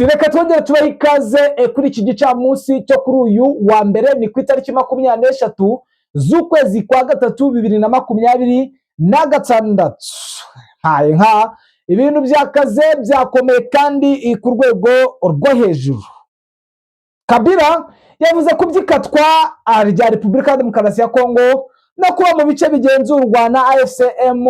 Reka twongere tubahe ikaze kuri iki gicamunsi cyo kuri uyu wa mbere. Ni ku itariki 23 z'ukwezi kwa gatatu 2026. Ntaye nka ibintu byakaze, byakomeye kandi ku rwego rwo hejuru. Kabila yavuze ku by'ikatwa rya Repubulika ya Demokarasi ya Kongo no kuba mu bice bigenzurwa na AFC M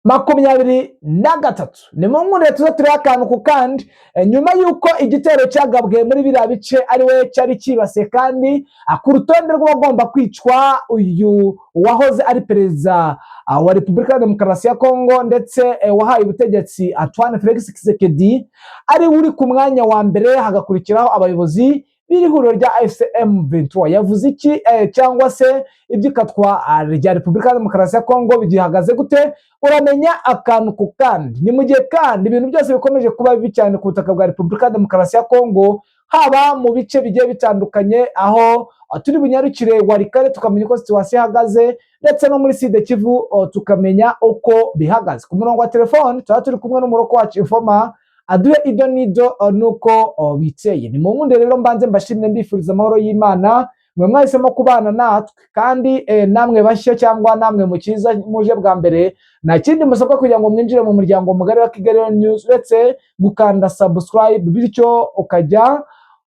23. Ni mu nkundire tuza turiho akantu ku kandi. Nyuma y'uko igitero cyagabwe muri biriya bice ari we cyari cyibasiye, kandi ku rutonde rw'abagomba kwicwa, uyu wahoze ari perezida wa Repubulika ya Demokarasi ya Kongo ndetse wahaye ubutegetsi Antoine Felix Tshisekedi, ari we uri ku mwanya wa mbere, hagakurikiraho abayobozi b'iri huriro rya AFC M 23. Yavuze iki cyangwa se iby'ikatwa rya Repubulika ya Demokarasi ya Kongo bigihagaze gute? Uramenya akantu ku kandi. Ni mu gihe kandi ibintu byose bikomeje kuba bibi cyane ku butaka bwa Repubulika ya Demokarasi ya Kongo, haba mu bice bigiye bitandukanye, aho turi bunyarukire Walikale tukamenya uko situation ihagaze, ndetse no muri Sud Kivu tukamenya uko bihagaze. Ku murongo wa telefone tuba turi kumwe n'umuroko wacu Informa, aduhe ido n'ido nuko biteye. Ni mu nkunde rero mbanze mbashimire, mbifuriza amahoro y'Imana, mwe mwahisemo kubana natwe. Kandi namwe bashya cyangwa namwe mukiza muje bwa mbere, nta kindi musabwa kugira ngo mwinjire mu muryango mugari wa Kigali News uretse gukanda subscribe, bityo ukajya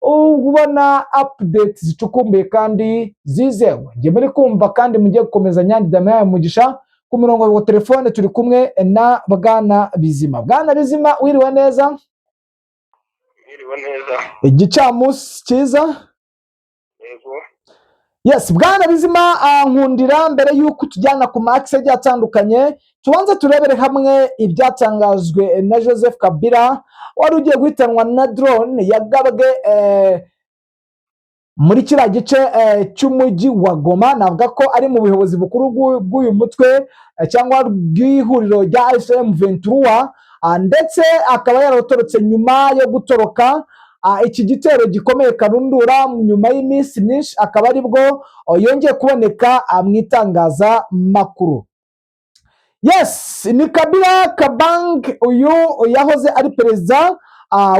ubona update zicukumbuye kandi zizewe. Njye muri kumva kandi mugiye gukomeza nyandi Damian Mugisha. Ku murongo wa telefone turi kumwe na Bwana Bizima. Bwana Bizima, wiriwe neza? Mwiriwe neza. Igicamunsi cyiza. Yego. Yes, Bwana Bizima, nkundira mbere y'uko tujyana ku makisi agiye atandukanye, tubanze turebere hamwe ibyatangajwe na Joseph Kabila wari ugiye guhitanwa na drone yagabwe muri kiriya gice cy'umujyi wa Goma. Navuga ko ari mu buyobozi bukuru bw'uyu mutwe cyangwa bw'ihuriro rya AFC M 23, ndetse akaba yaratorotse nyuma yo gutoroka iki gitero gikomeye karundura. Nyuma y'iminsi myinshi akaba aribwo yongeye kuboneka mu itangazamakuru. Yes, ni Kabila Kabang. Uyu yahoze ari perezida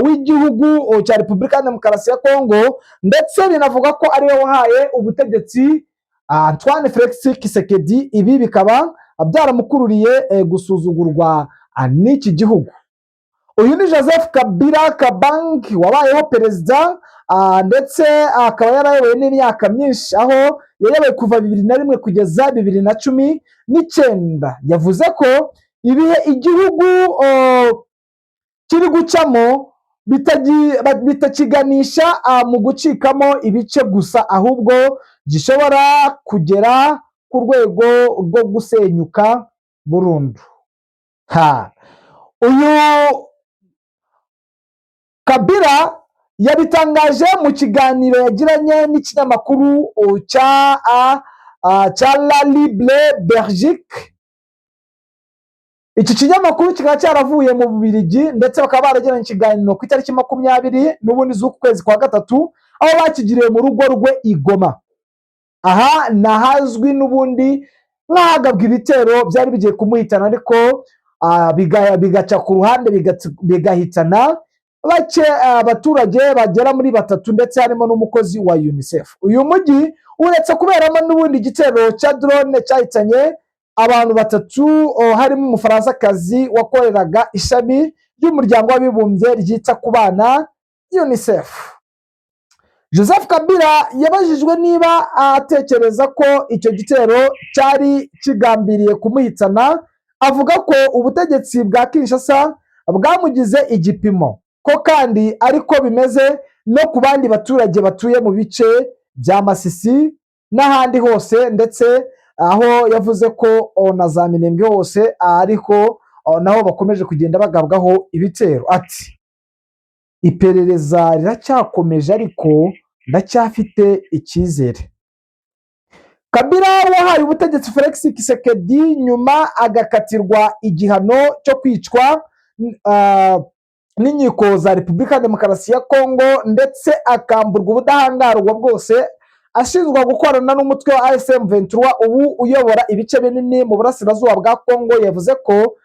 w'igihugu cya Repubulika ya Demokarasi ya Kongo, ndetse binavuga ko ariwe wahaye ubutegetsi Antoine Felix Tshisekedi. Ibi bikaba byaramukururiye gusuzugurwa n'iki gihugu. Uyu ni Joseph Kabila Kabang wabayeho perezida, ndetse akaba yarayoboye n'imyaka myinshi, aho yayoboye kuva 2001 kugeza 2019. Yavuze ko ibihe igihugu kiri gucamo bitakiganisha mu gucikamo ibice gusa, ahubwo gishobora kugera ku rwego rwo gusenyuka burundu. Ha, uyu Kabila yabitangaje mu kiganiro yagiranye n'ikinyamakuru cya La Libre Belgique. Iki kinyamakuru kikaba cyaravuye mu Bubiligi, ndetse bakaba baragiranye ikiganiro ku itariki 20 n'ubundi z'uku kwezi kwa gatatu, aho bakigiriye mu rugo rwe i Goma. Aha ni ahazwi n'ubundi nk'ahagabwa ibitero byari bigiye kumuhitana, ariko bigaca ku ruhande, bigahitana bake, abaturage bagera muri batatu, ndetse harimo n'umukozi wa UNICEF. Uyu mujyi uretse kuberamo n'ubundi igitero cya drone cyahitanye abantu batatu, harimo Umufaransakazi wakoreraga ishami ry'Umuryango w'Abibumbye ryita ku bana, UNICEF. Joseph Kabila yabajijwe niba atekereza ko icyo gitero cyari kigambiriye kumuhitana, avuga ko ubutegetsi bwa Kinshasa bwamugize igipimo, ko kandi ariko bimeze no ku bandi baturage batuye mu bice bya Masisi n'ahandi hose, ndetse aho yavuze ko na za Minembwe hose ariko naho bakomeje kugenda bagabwaho ibitero. Ati: "Iperereza riracyakomeje, ariko ndacyafite icyizere." Kabila wahaye ubutegetsi Felix Tshisekedi, nyuma agakatirwa igihano cyo kwicwa n'inkiko za Repubulika ya Demokarasi ya Kongo, ndetse akamburwa ubudahangarwa bwose, ashinjwa gukorana n'umutwe wa AFC M 23 ubu uyobora ibice binini mu burasirazuba bwa Kongo, yavuze ko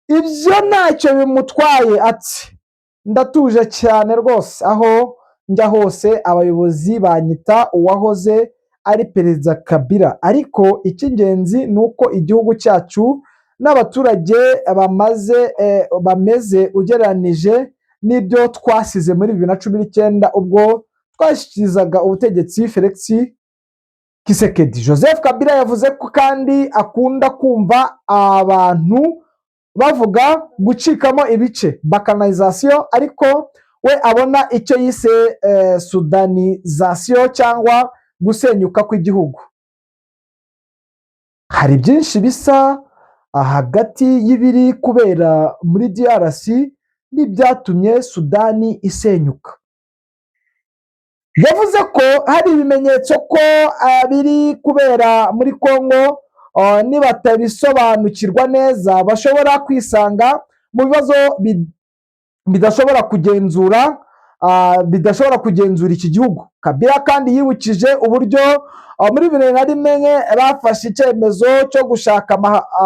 ibyo ntacyo bimutwaye. Ati Ndatuje cyane rwose, aho njya hose abayobozi banyita uwahoze ari Perezida Kabila, ariko icy'ingenzi ni uko igihugu cyacu n'abaturage bamaze bameze ugereranije n'ibyo twasize muri 2019 ubwo twashyikirizaga ubutegetsi Felix Tshisekedi. Joseph Kabila yavuze ko kandi akunda kumva abantu bavuga gucikamo ibice, balkanisation, ariko we abona icyo yise soudanisation cyangwa gusenyuka kw'igihugu. Hari byinshi bisa hagati y'ibiri kubera muri DRC n'ibyatumye Sudani isenyuka. Yavuze ko hari ibimenyetso ko biri kubera muri Congo, nibatabisobanukirwa neza bashobora kwisanga mu bibazo bidashobora kugenzura, bidashobora kugenzura iki gihugu. Kabila kandi yibukije uburyo muri 2001 bafashe icyemezo cyo gushaka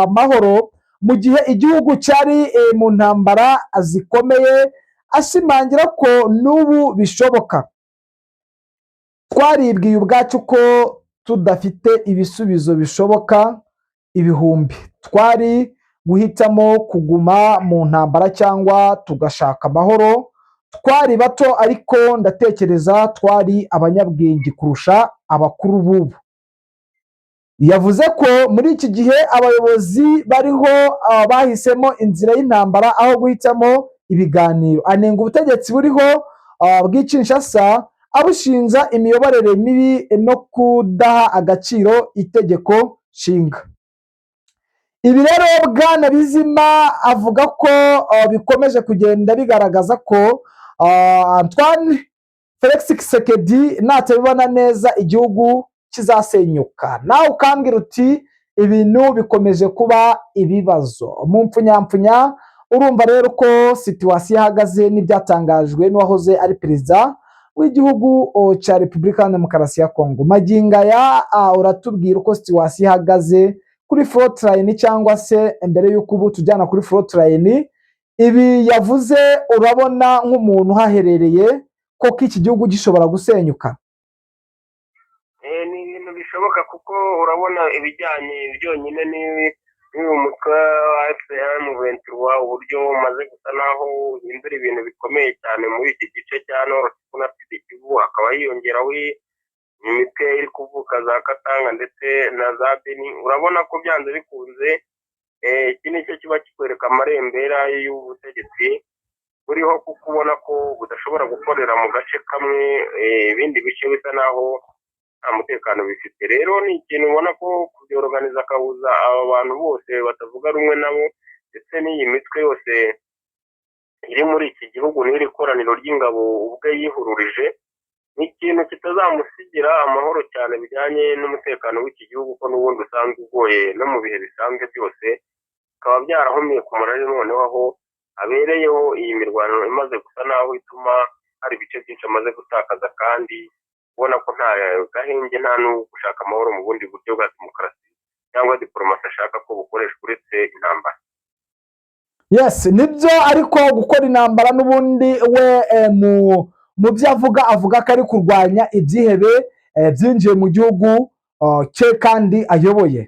amahoro mu gihe igihugu cyari mu ntambara zikomeye, ashimangira ko n'ubu bishoboka. Twaribwiye ubwacu ko tudafite ibisubizo bishoboka ibihumbi, twari guhitamo kuguma mu ntambara cyangwa tugashaka amahoro. Twari bato, ariko ndatekereza twari abanyabwenge kurusha abakuru b'ubu. Yavuze ko muri iki gihe abayobozi bariho bahisemo inzira y'intambara aho guhitamo ibiganiro, anenga ubutegetsi buriho bw'i Kinshasa, abushinja imiyoborere mibi no kudaha agaciro itegeko nshinga. Ibi rero Bwana Bizima avuga ko bikomeje kugenda bigaragaza ko Antoine Felix Tshisekedi natabibona neza igihugu kizasenyuka. Nawe ukambwira uti ibintu bikomeje kuba ibibazo mu mpfunyapfunya. Urumva rero ko situation ihagaze n'ibyatangajwe n'uwahoze ari perezida w'igihugu cya Repubulika ya Demokarasi ya Kongo. Magingo aya uratubwira uko situation ihagaze kuri frontline, cyangwa se mbere y'uko ubu tujyana kuri frontline, ibi yavuze urabona nk'umuntu uhaherereye koko iki gihugu gishobora gusenyuka? Ni ibintu bishoboka, kuko urabona ibijyanye byonyine n'uyu mutwe wa AFC M23, uburyo umaze gusa naho uhindura ibintu bikomeye cyane muri iki gice cya Nord Kivu na Sud Kivu, hakaba hiyongeraho imitwe iri kuvuka za Katanga ndetse na za Beni. Urabona ko byanze bikunze iki nicyo kiba kikwereka amarembera y'ubutegetsi buriho, kuko ubona ko budashobora gukorera mu gace kamwe, ibindi bice bisa naho nta mutekano bifite. Rero ni ikintu ubona ko kubyoroganiza akabuza aba bantu bose batavuga rumwe nabo, ndetse n'iyi mitwe yose iri muri iki gihugu, n'iri koraniro ry'ingabo ubwe yihururije, ni ikintu kitazamusigira amahoro cyane bijyanye n'umutekano w'iki gihugu, ko n'ubundi usanzwe ugoye no mu bihe bisanzwe byose, bikaba byarahumiye ku murari noneho aho abereyeho iyi mirwano imaze gusa naho ituma hari ibice byinshi amaze gutakaza, kandi ubona ko nta gahenge, nta no gushaka amahoro mu bundi buryo bwa demokarasi cyangwa diporomasi ashaka ko bukoreshwa uretse intambara. Yes, nibyo, ariko gukora intambara n'ubundi we mu byo avuga, avuga ko ari kurwanya ibyihebe byinjiye mu gihugu cye kandi ayoboye.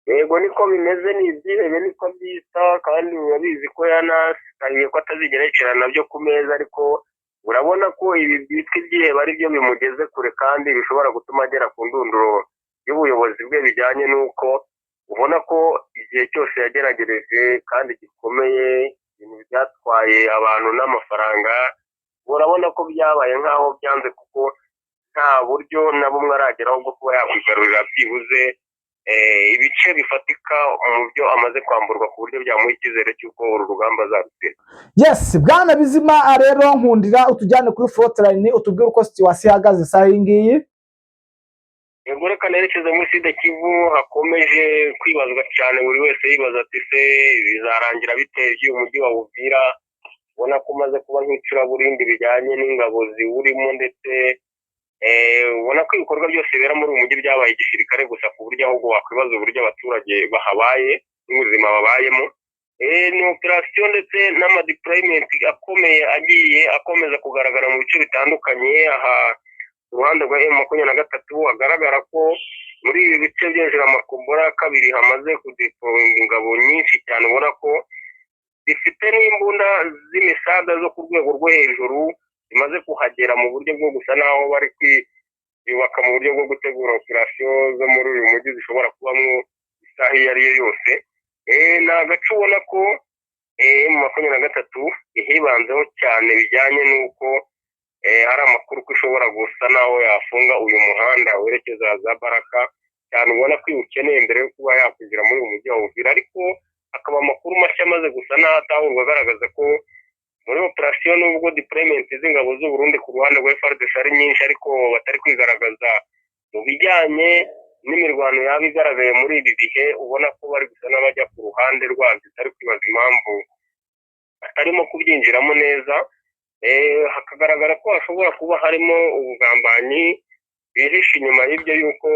Yego, niko bimeze, ni ibyihebe niko byita, kandi urabizi ko yanasabye ko atazigera yicarana nabyo ku meza, ariko urabona ko ibi byitwa ibyihebe ari byo bimugeze kure kandi bishobora gutuma agera ku ndunduro y'ubuyobozi bwe, bijyanye n'uko ubona ko igihe cyose yageragereje kandi gikomeye ibintu byatwaye abantu n'amafaranga, urabona ko byabaye nk'aho byanze, kuko nta buryo na bumwe arageraho bwo kuba yakwigarurira byibuze ibice bifatika mu byo amaze kwamburwa, ku buryo byamuha icyizere cy'uko uru rugamba azarutsinda. Yes, Bwana Bizima, rero nkundira utujyane kuri frontline, utubwire uko situation ihagaze isaha iyi ngiyi. Yego, reka nerekeze muri Sud Kivu. Hakomeje kwibazwa cyane, buri wese yibaza ati: "Se bizarangira bite by'uyu mujyi wa Uvira?" Ubona ko umaze kuba nk'icuraburindi bijyanye n'ingabo ziwurimo, ndetse ubona ko ibikorwa byose bibera muri uyu mujyi byabaye igisirikare gusa, ku buryo ahubwo wakwibaza uburyo abaturage bahabaye n'ubuzima babayemo. Ni operasiyo ndetse n'amadeployment akomeye agiye akomeza kugaragara mu bice bitandukanye. Aha uruhande rwa M23 hagaragara ko muri ibi bice byinjira Makobola ya kabiri hamaze kudeployinga ingabo nyinshi cyane, ubona ko zifite n'imbunda z'imisada zo ku rwego rwo hejuru zimaze kuhagera mu buryo bwo gusa naho bari kwiyubaka mu buryo bwo gutegura operasiyo zo muri uyu mujyi zishobora kubamo isaha iyo ari yo yose. Ni agace ubona ko M23 ihibanzeho cyane bijyanye n'uko hari amakuru ko ishobora gusa naho yafunga uyu muhanda werekeza za Baraka cyane, ubona ko iwukeneye mbere yo kuba yakwinjira muri uyu mujyi wa Uvira. Ariko hakaba amakuru mashya amaze gusa n'aho atahurwa agaragaza ko muri operasiyo, nubwo deployment z'ingabo z'u Burundi ku ruhande rwa FARDC ari nyinshi, ariko batari kwigaragaza mu bijyanye n'imirwano yaba igaragaye muri ibi bihe, ubona ko bari gusa n'abajya ku ruhande rwabyo, utari kwibaza impamvu batarimo kubyinjiramo neza. Hakagaragara ko hashobora kuba harimo ubugambanyi bihishe inyuma y'ibyo, yuko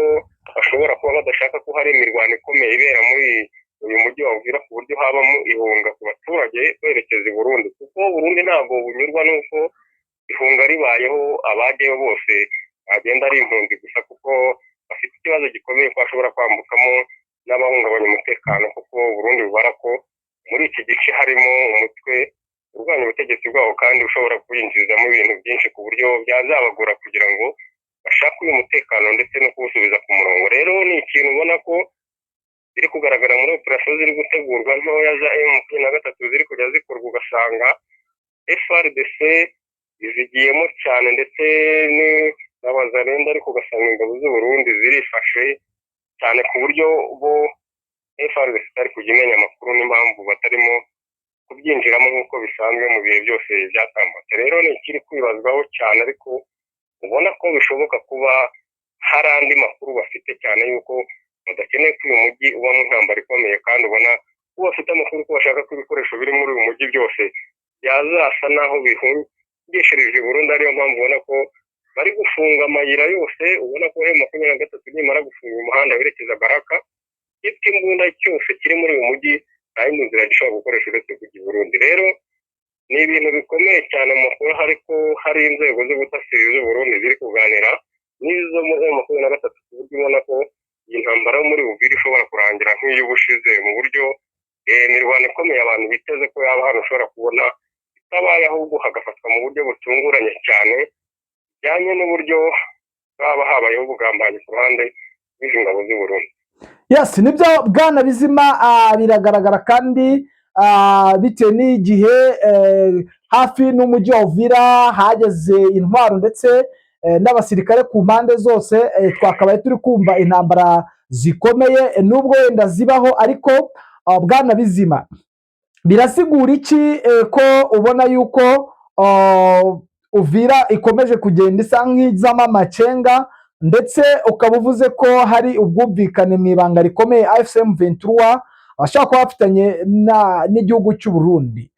bashobora kuba badashaka ko hari imirwano ikomeye ibera muri uyu mujyi wa Uvira, ku buryo habamo ihunga ku baturage berekeza i Burundi, kuko Burundi ntabwo bunyurwa n'uko ihunga ribayeho abajyayo bose bagenda ari impunzi gusa, kuko bafite ikibazo gikomeye ko hashobora kwambukamo n'abahungabanya umutekano, kuko Burundi bubara ko muri iki gice harimo umutwe urwanya ubutegetsi bwabo kandi ushobora kwinjizamo ibintu byinshi ku buryo byazabagora kugira ngo bashake uyu mutekano ndetse no kuwusubiza ku murongo. Rero ni ikintu ubona ko biri kugaragara muri operasiyo ziri gutegurwa ntoya za M23 ziri kujya zikorwa, ugasanga FARDC izigiyemo cyane ndetse n'abazarenda, ariko ugasanga ingabo z'u Burundi zirifashe cyane ku buryo bo FARDC itari kujya imenya amakuru n'impamvu batarimo kubyinjiramo nk'uko bisanzwe mu bihe byose byatambutse. Rero ni ikiri kwibazwaho cyane, ariko ubona ko bishoboka kuba hari andi makuru bafite cyane yuko badakeneye ko uyu mujyi ubamo intambara ikomeye, kandi ubona ko bafite amakuru ko bashaka ko ibikoresho biri muri uyu mujyi byose byazasa naho bihungishirijwe i Burundi. Ariyo mpamvu ubona ko bari gufunga amayira yose, ubona ko M23 nimara gufunga umuhanda werekeza Baraka, gifite imbunda cyose kiri muri uyu mujyi nta yindi nzira gishobora gukoresha uretse kujya i Burundi. Rero ni ibintu bikomeye cyane mu makuru, ariko hari inzego z'ubutasi z'u Burundi ziri kuganira n'izo muri M23, ku buryo ubona ko iyi ntambara yo muri Uvira ishobora kurangira nk'iy'ubushize, mu buryo imirwano ikomeye abantu biteze ko yaba hano ushobora kubona itabaye, ahubwo hagafatwa mu buryo butunguranye cyane bijyanye n'uburyo haba habayeho ubugambanyi ku ruhande rw'izi ngabo z'u Burundi. Yes, nibyo bwana Bizima, biragaragara kandi bitewe n'igihe hafi n'umujyi wa Uvira hageze intwaro ndetse n'abasirikare ku mpande zose, twakabaye turi kumva intambara zikomeye, nubwo wenda zibaho. Ariko bwana Bizima, birasigura iki ko ubona yuko Uvira ikomeje kugenda isa nk'izamo amacenga, ndetse ukaba uvuze ko hari ubwumvikane mu ibanga rikomeye AFC M23 bashobora kuba bafitanye n'igihugu cy'u Burundi?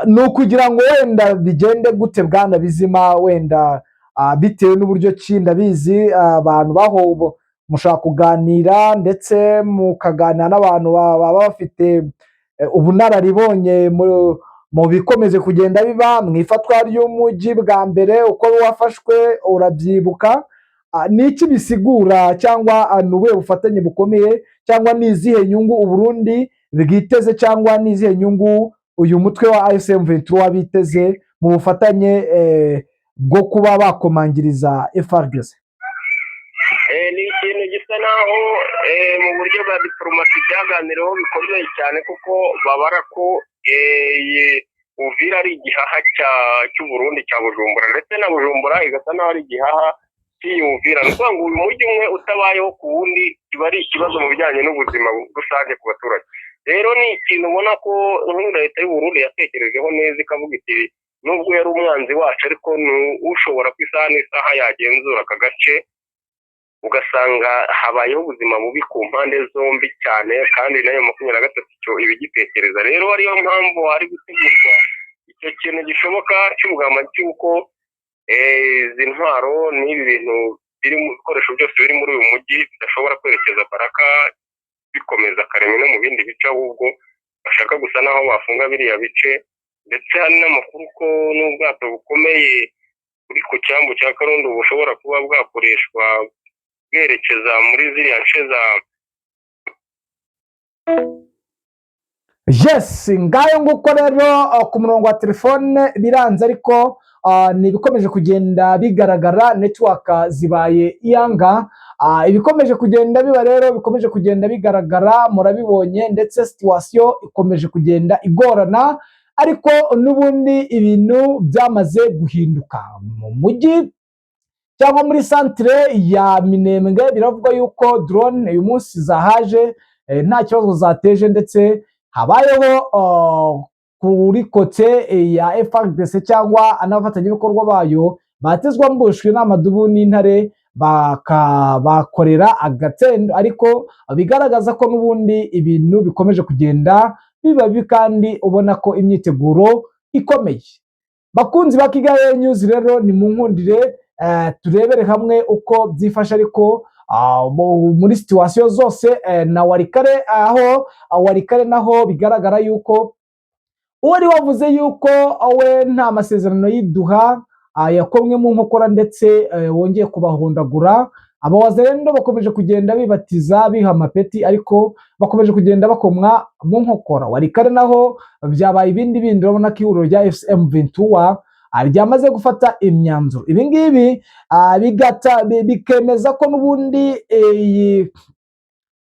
Ni ukugira ngo wenda bigende gute, bwana Bizima? Wenda bitewe n'uburyo ki ndabizi abantu baho mushobora kuganira ndetse mukaganira n'abantu baba bafite ubunararibonye mu bikomeze kugenda biba mu ifatwa ry'umujyi bwa mbere uko wafashwe, urabyibuka. Ni iki bisigura, cyangwa ni ubuhe bufatanye bukomeye, cyangwa ni izihe nyungu Uburundi bwiteze, cyangwa ni izihe nyungu uyu mutwe wa AFC M23 biteze mu bufatanye bwo kuba bakomangiriza FARDC? Ni ikintu gisa naho mu buryo bwa diporomasi byaganiriweho bikomeye cyane, kuko babara ko iyi Uvira ari igihaha cy'u Burundi cya Bujumbura, ndetse na Bujumbura igasa naho ari igihaha cy'iyi Uvira. Ni ukuvuga ngo uyu mujyi umwe utabayeho ku wundi kiba ari ikibazo mu bijyanye n'ubuzima rusange ku baturage. Rero ni ikintu ubona ko nk'iyo leta y'u Burundi yatekerejeho neza, ikavuga iti nubwo yari umwanzi wacu, ariko ni ushobora ku isaha n'isaha yagenzura aka gace, ugasanga habayeho ubuzima bubi ku mpande zombi cyane, kandi nayo 23 icyo ibigitekereza. Rero ariyo mpamvu hari gutegurwa icyo kintu gishoboka cy'ubugamba cy'uko izi ntwaro n'ibi bintu biri mu bikoresho byose biri muri uyu mujyi bidashobora kwerekeza Baraka bikomeza Karemi no mu bindi bice, ahubwo Bashaka gusa naho bafunga biriya bice, ndetse hari n'amakuru ko n'ubwato bukomeye buri ku cyambu cya Karundo bushobora kuba bwakoreshwa bwerekeza muri ziriya nce za Yes, ngayo nguko rero. Ku murongo wa telefone biranze, ariko ni ibikomeje kugenda bigaragara, network zibaye iyanga. Ibikomeje kugenda biba rero, bikomeje kugenda bigaragara, murabibonye, ndetse situation ikomeje kugenda igorana, ariko n'ubundi ibintu byamaze guhinduka mu mujyi cyangwa muri centre ya Minembwe. Biravugwa yuko drone uyu munsi zahaje, nta kibazo zateje, ndetse habayeho kuri côté ya FARDC cyangwa n'abafatanyabikorwa bayo batezwa mbushwe n'amadubu n'intare, bakabakorera agatendo, ariko bigaragaza ko n'ubundi ibintu bikomeje kugenda biba bibi, kandi ubona ko imyiteguro ikomeye. Bakunzi ba Kigali News rero, ni mu nkundire turebere hamwe uko byifashe, ariko muri situation zose na Walikale, aho Walikale naho bigaragara yuko uwari wavuze yuko we nta masezerano y'iduha yakomwe mu nkokora, ndetse wongeye kubahondagura. Abawazalendo bakomeje kugenda bibatiza, biha amapeti, ariko bakomeje kugenda bakomwa mu nkokora. Walikale naho byabaye ibindi bindi. Urabona ko ihuriro rya AFC M23 ryamaze gufata imyanzuro. Ibi ngibi bikemeza ko n'ubundi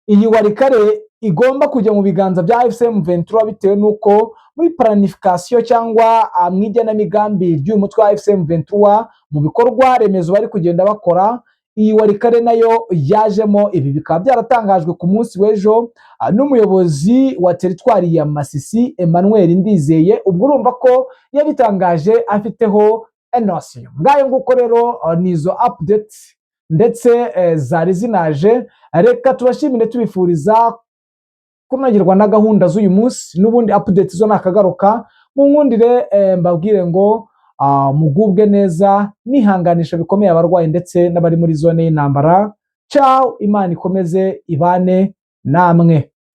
iyi Walikale igomba kujya mu biganza bya AFC M23, bitewe n'uko muri planification cyangwa mu igenamigambi ry'uyu mutwe wa AFC M23, mu bikorwa remezo bari kugenda bakora, iyi Walikale nayo yajemo. Ibi bikaba byaratangajwe ku munsi w'ejo n'umuyobozi wa teritwari ya Masisi, Emmanuel Ndizeye. Ubwo urumva ko yabitangaje afiteho notion. Ngayo nguko rero, ni izo updates ndetse zari zinaje. Reka tubashimire, tubifuriza kunogerwa na gahunda z'uyu munsi. N'ubundi updates zo nakagaruka. Mu nkundire mbabwire ngo mugubwe neza, nihanganisha bikomeye abarwayi ndetse n'abari muri zone y'intambara. Ciao, Imana ikomeze ibane namwe.